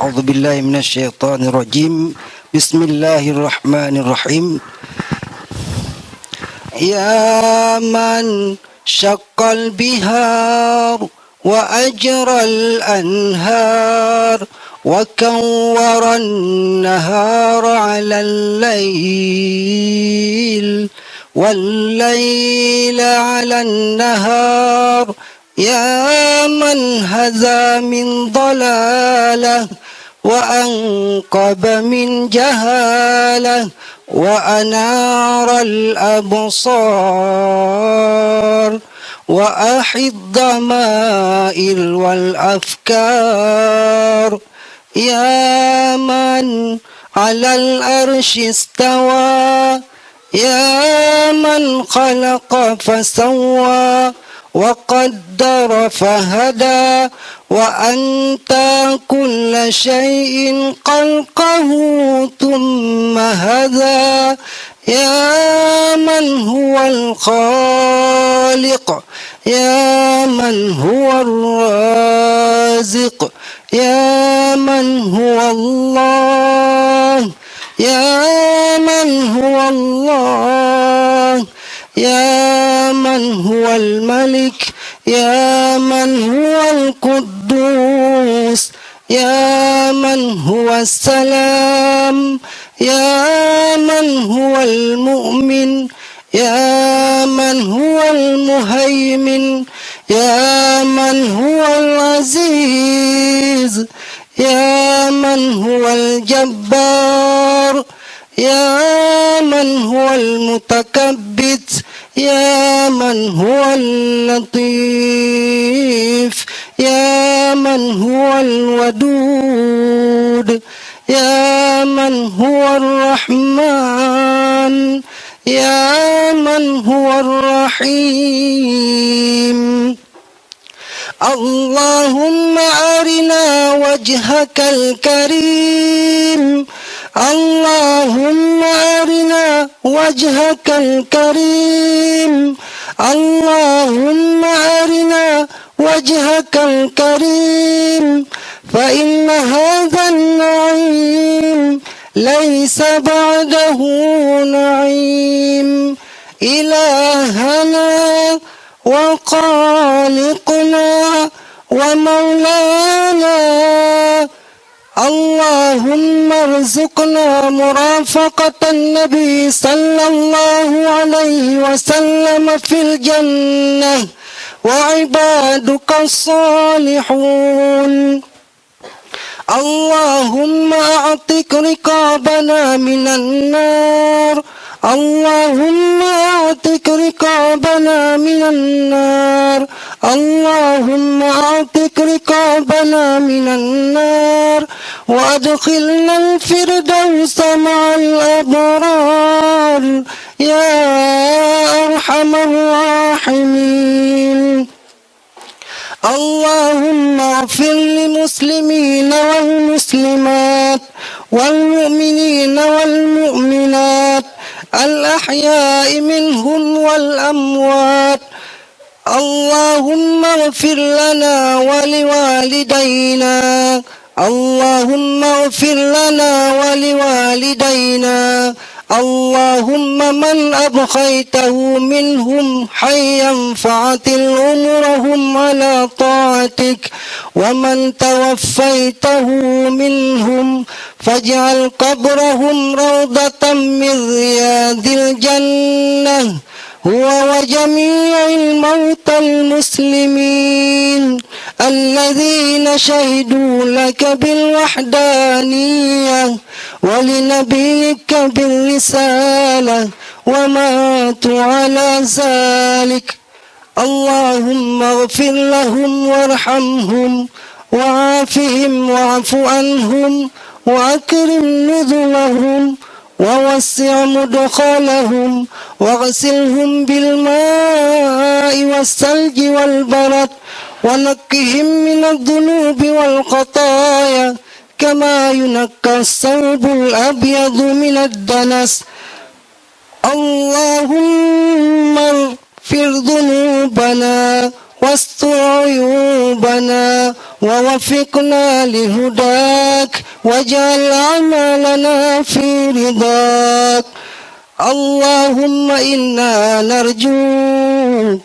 أعوذ بالله من الشيطان الرجيم. بسم الله الرحمن الرحيم. يا من شق البحار وأجرى الأنهار وكور النهار على الليل والليل على النهار، يا من هدى من ضلالة وأنقذ من جهالة وأنار الأبصار وأحيا الضمائر والأفكار. يا من على العرش استوى، يا من خلق فسوى وقدر فهدى، وأنت كل شيء خلقه ثم هدى. يا من هو الخالق، يا من هو الرازق، يا من هو الله، يا من هو الله، يا من هو الملك، يا من هو القدوس، يا من هو السلام، يا من هو المؤمن، يا من هو المهيمن، يا من هو العزيز، يا من هو الجبار، يا من هو المتكبر، يا من هو اللطيف، يا من هو الودود، يا من هو الرحمن، يا من هو الرحيم. اللهم أرنا وجهك الكريم. اللهم أرنا وجهك الكريم. اللهم أرنا وجهك الكريم، فإن هذا النعيم ليس بعده نعيم. إلهنا وخالقنا ومولانا، اللهم ارزقنا مرافقة النبي صلى الله عليه وسلم في الجنة وعبادك الصالحون. اللهم أعتق رقابنا من النار. اللهم أعتق رقابنا من النار. اللهم أعتق رقابنا من النار، وأدخلنا الفردوس مع الأبرار، يا أرحم الراحمين. اللهم اغفر للمسلمين والمسلمات والمؤمنين والمؤمنات الأحياء منهم والأموات. اللهم اغفر لنا ولوالدينا. اللهم اغفر لنا ولوالدينا. اللهم من أبقيته منهم حيا فأطل عمرهم على طاعتك، ومن توفيته منهم فاجعل قبرهم روضة من رياض الجنة، هو وجميع الموتى المسلمين الذين شهدوا لك بالوحدانية ولنبيك بالرسالة وماتوا على ذلك. اللهم اغفر لهم وارحمهم وعافهم واعف عنهم وأكرم نزلهم ووسع مدخلهم واغسلهم بالماء والثلج والبرد ونقهم من الذنوب والخطايا كما ينقى الثوب الأبيض من الدنس. اللهم اغفر ذنوبنا واستر عيوبنا ووفقنا لهداك واجعل أعمالنا في رضاك. اللهم إنا نرجوك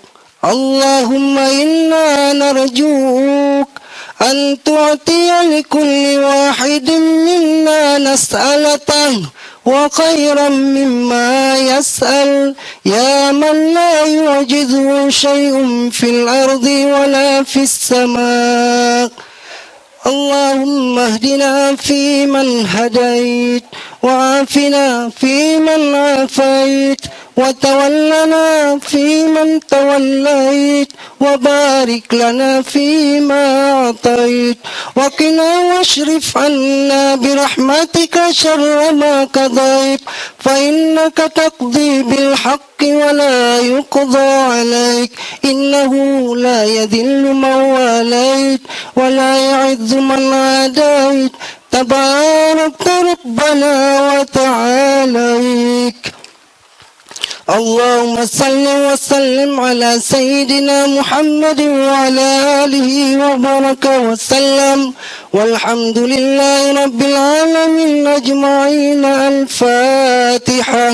اللهم إنا نرجوك أن تعطي لكل واحد منا مسألته وخيرا مما يسأل، يا من لا يعجزه شيء في الأرض ولا في السماء. اللهم اهدنا فيمن هديت، وعافنا فيمن عافيت، وتولنا فيمن توليت، وبارك لنا فيما أعطيت، وقنا واصرف عنا برحمتك شر ما قضيت، فإنك تقضي بالحق ولا يقضى عليك، إنه لا يذل من واليت ولا يعز من عاديت، تباركت ربنا وتعاليت. اللهم صل وسلم على سيدنا محمد وعلى آله وبارك وسلم، والحمد لله رب العالمين أجمعين. الفاتحة.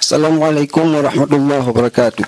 Assalamualaikum warahmatullahi wabarakatuh.